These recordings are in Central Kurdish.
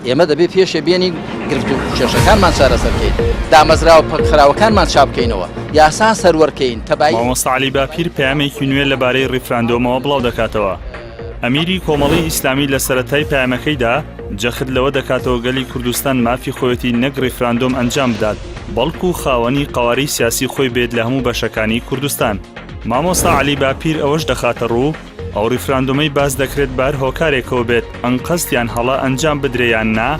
ئێمە دەبێ پێشێ بێنین گرفت و کێشەکانمان چارەسەر کەین، دامەزراوە پەکخراوەکانمان چاک بکەینەوە، یاسا سەروەر کەین، تەبایی. مامۆستا عەلی باپیر پەیامێکی نوێ لەبارەی ڕیفراندۆمەوە بڵاودەکاتەوە. ئەمیری کۆمەڵی ئیسلامی لە سەرەتای پەیامەکەیدا جەخت لەوە دەکاتەوە گەلی کوردستان مافی خۆیەتی نەک ڕیفراندۆم ئەنجام بدات، بەڵکو خاوەنی قەوارەی سیاسی خۆی بێت لە هەموو بەشەکانی کوردستان. مامۆستا عەلی باپیر ئەوەش دەخاتەڕوو، ئەو ڕیفراندۆمەی باس دەکرێت بە هەر هۆکارێکەوە بێت ئەنقەست یان هەڵە ئەنجام بدرێ یان نا،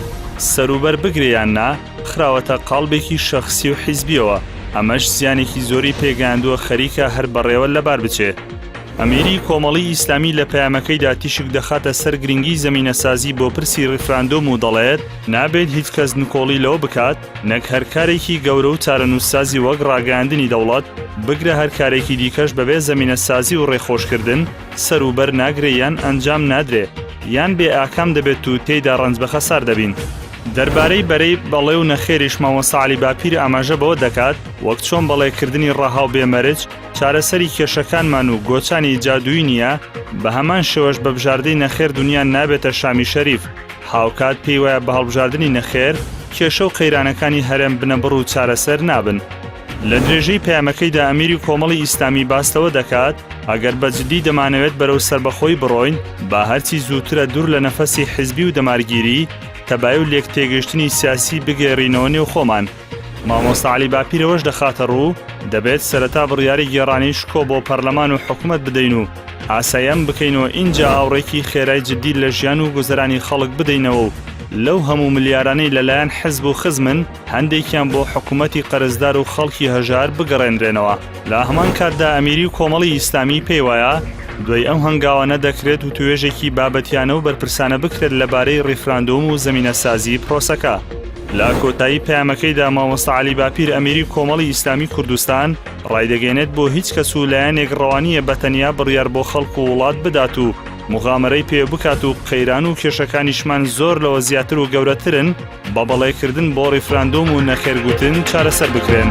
سەروبەر بگرێ یان نا، خراوەتە قاڵبێکی شەخسی و حیزبیەوە، ئەمەش زیانێکی زۆری پێگەیاندووە خەریکە هەر بەڕێوە لەبار بچێ. ئەمیری کۆمەڵی ئیسلامی لە پەیامەکەیدا تیشک دەخاتە سەر گرنگی زەمینەسازی بۆ پرسی ڕیفراندۆم و دەڵێت، نابێت هیچ کەس نکۆڵی لەوە بکات نەک هەر کارێکی گەورە و چارەنووسسازی وەک ڕاگەیاندنی دەوڵەت، بگرە هەر کارێکی دیکەش بەبێ زەمینەسازی و ڕێخۆشکردن سەروبەر ناگرێ یان ئەنجام نادرێ یان بێ ئاکام دەبێت و تێیدا ڕەنج بە خەسار دەبین. دەربارەی بەرەی بەڵێ و نەخێریش مامۆستا عەلی باپیر ئاماژە بەوە دەکات، وەک چۆن بەڵێ کردنی ڕەها و بێ مەرج چارەسەری کێشەکانمان و گۆچانی جادوویی نییە، بە هەمان شێوەش بە بژاردەی نەخێر دونیا نابێتە شامی شەریف. هاوکات پێی وایە بە هەڵبژاردنی نەخێر کێشە و قەیرانەکانی هەرێم بنەبڕ و چارەسەر نابن. لە درێژەی پەیامەکەیدا ئەمیری کۆمەڵی ئیسلامی باس لەوە دەکات، ئەگەر بە جدی دەمانەوێت بەرەو سەربەخۆیی بڕۆین، با هەرچی زووترە دوور لە نەفەسی حیزبی و دەمارگیری، تەبایی و لێکتێگەیشتنی سیاسی بگێڕینەوە نێو خۆمان. مامۆستا عەلی باپیر ئەوەش دەخاتەڕوو، دەبێت سەرەتا بڕیاری گێڕانی شکۆ بۆ پەرلەمان و حکومەت بدەین و ئاسایی ئەم بکەینەوە ئینجا ئاوڕێکی خێرای جدی لە ژیان و گوزەرانی خەڵک بدەینەوە و لەو هەموو ملیارانەی لەلایەن حزب و خزمن هەندێکیان بۆ حکومەتی قەرزدار و خەڵکی هەژار بگەڕێنرێنەوە. لە هەمان کاتدا ئەمیری و کۆمەڵی ئیسلامی پێیوایە دوای ئەم هەنگاوانە دەکرێت وتوێژێکی بابەتیانە و بەرپرسانە بکرێت لەبارەی ڕیفراندۆم و زەمینەسازی پرۆسەکە. لە کۆتایی پەیامەکەیدا مامۆستا عەلی باپیر ئەمیری کۆمەڵی ئیسلامی کوردستان ڕایدەگەیەنێت بۆ هیچ کەس و لایەنێک ڕەوانییە بە تەنیا بڕیار بۆ خەڵک و وڵات بدات و موغامەرەی پێ بکات و قەیران و کێشەکانیشمان زۆر لەوە زیاتر و گەورەترن بە بەڵێکردن بۆ ڕیفراندۆم و نەخێر گوتن چارەسەر بکرێن.